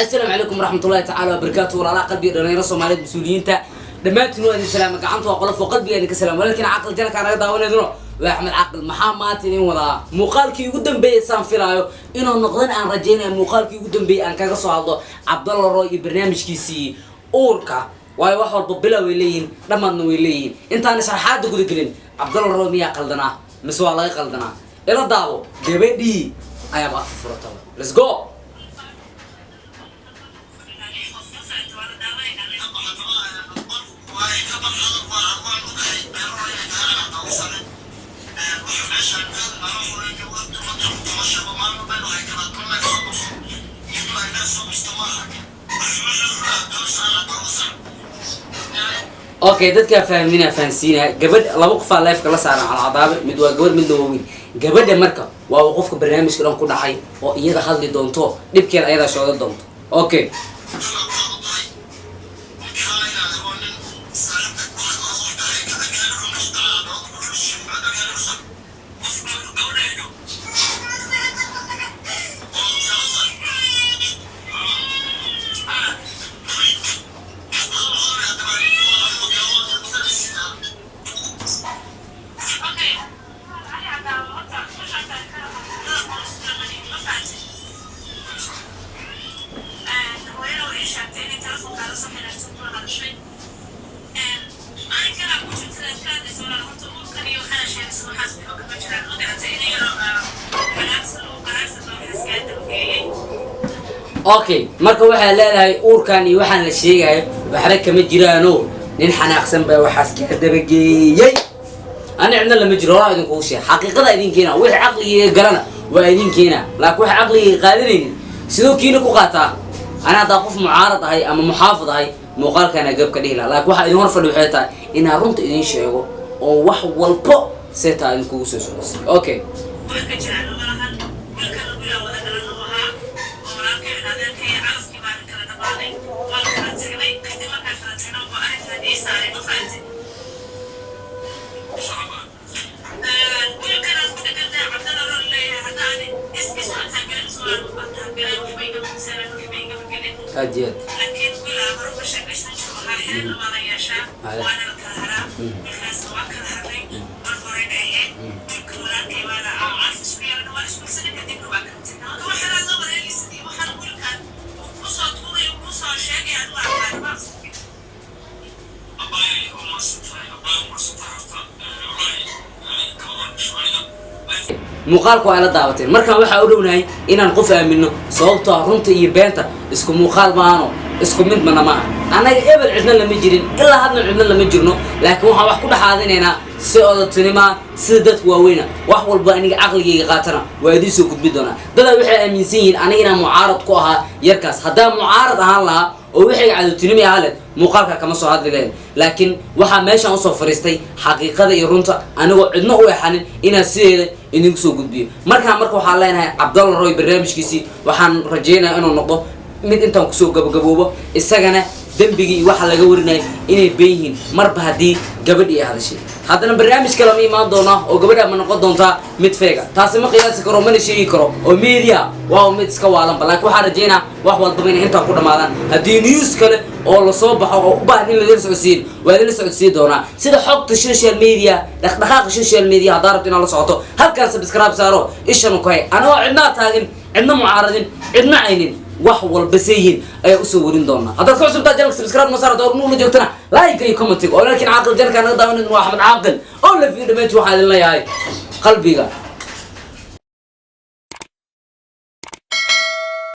Assalaamu calaykum waraxmatullahi tacaala wabarakaatu. Walaalaha qalbiga, dhalinyaro Soomaaliyeed, mas-uuliyiinta, dhammaantiin waa idin salaama. Gacanta waa qolof oo qalbiga idinka salaam. Walaalkiina Caqil janalkaa naga daawaneyduna waa Axmed Caqil. Maxaa maanta idin wadaa? Muuqaalkii ugu dambeeyay saan filaayo inuu noqdan aan rajaynaya, muuqaalkii ugu dambeeyay aan kaga soo hadlo Cabdalla Roy iyo barnaamijkiisii uurka. Waayo, wax walba bilow way leeyihiin, dhammaadna way leeyihiin. Intaana sharxaadda guda gelin, Cabdalla Roy miyaa qaldanaa mise waa laga qaldanaa? Ila daabo. Gabadhii ayaaba afka furataba. Let's go. Okay, dadkaa fahmina fahansiinaya. Gabadh, laba qofaa live-ka la saaran calcadaabe. Mid waa gabadh, midna waa wiil. Gabadha marka waa uu qofka barnaamijka dhan ku dhacay oo iyada hadli doonto, dhibkeeda ayadaa shooda doonto. Okay. Okay, marka waxaa leedahay uurkan iyo waxaan la sheegayo waxba kama jiraano, nin xanaaqsan baa waxaas kaa dabageeyey. Ani cidna lama jiro, horaa idinkugu sheeg. Xaqiiqada idin keena, wixii caqligayga galana waa idin keena, laakiin waxa caqligayga qaadanaynin sidoo kiina ku qaataa. Ana haddaa qof mucaarad ahay ama muxaafid ahay, muuqaalkaana gab ka dhihi laha, laakiin waxa idin hor fadhi waxay tahay inaan runta idin sheego oo wax walbo see taa idinkugu soo socodsiiyo. Okay. Aad iyo aad. Muuqaalku waa ila daawateen. Markaan waxaa u dhownahay inaan qof aamino, sababtoo ah runta iyo beenta isku muuqaal maahano, isku mid mana maaha. Annaga ebel cidna lama jirin, ilaa hadna cidna lama jirno, laakiin waxaan wax ku dhexaadinaynaa si odatinimaa, sida dadku waaweyna. Wax walba aniga caqligayga qaatana waa idiin soo gudbi doonaa. Dadaa waxay aaminsan yihiin aniga inaan mucaarad ku ahaa yarkaas. Haddaan mucaarad ahaan lahaa oo waxay cadowtinimi ahaa leed, muuqaalka kama soo hadli lahayn. Laakiin waxaa meeshaan usoo fariistay xaqiiqada iyo runta, anigoo cidno u exanin, inaan sideeda idinku soo gudbiyo. Markaa marka waxaan leenahay Cabdalla Roy barnaamijkiisii waxaan rajaynayaa inuu noqdo mid intaan kusoo gabagaboobo, isagana dembigii iyo waxa laga warinaya inay been yihiin, marba haddii gabadhii ay hadashay. Haddana barnaamij kale ma imaan doonaa oo gabadha ma noqon doontaa mid feega? Taasi ma qiyaasi karo, mana sheegi karo, oo media waa mid iska waalanba. Laakiin waxaan rajaynaa wax walbaba inay intaan ku dhamaadaan. Haddii news kale oo lasoo baxo oo u baahan in ladila socodsiin, waa idinla socodsiin doonaa. Sida xogta social media, dhaqdhaqaaqa social media, haddaa rabto inaad la socoto, halkaan subscribe saaro, ishanu ku hay. Anagoo cidnaa taagin, cidna mucaaradin, cidna caynin, wax walba seeyihiin ayaa usoo warin doonaa. Haddaad ka cusubtaa channel-ka, subscribe noo saar. Door nuula joogtana, like iyo comment-iga. Oo laakiin Caaqil channel-ka naga daawanin waa Axmed Caaqil oo la fiir. Dhamaanti waxaa idin leeyahay qalbiga.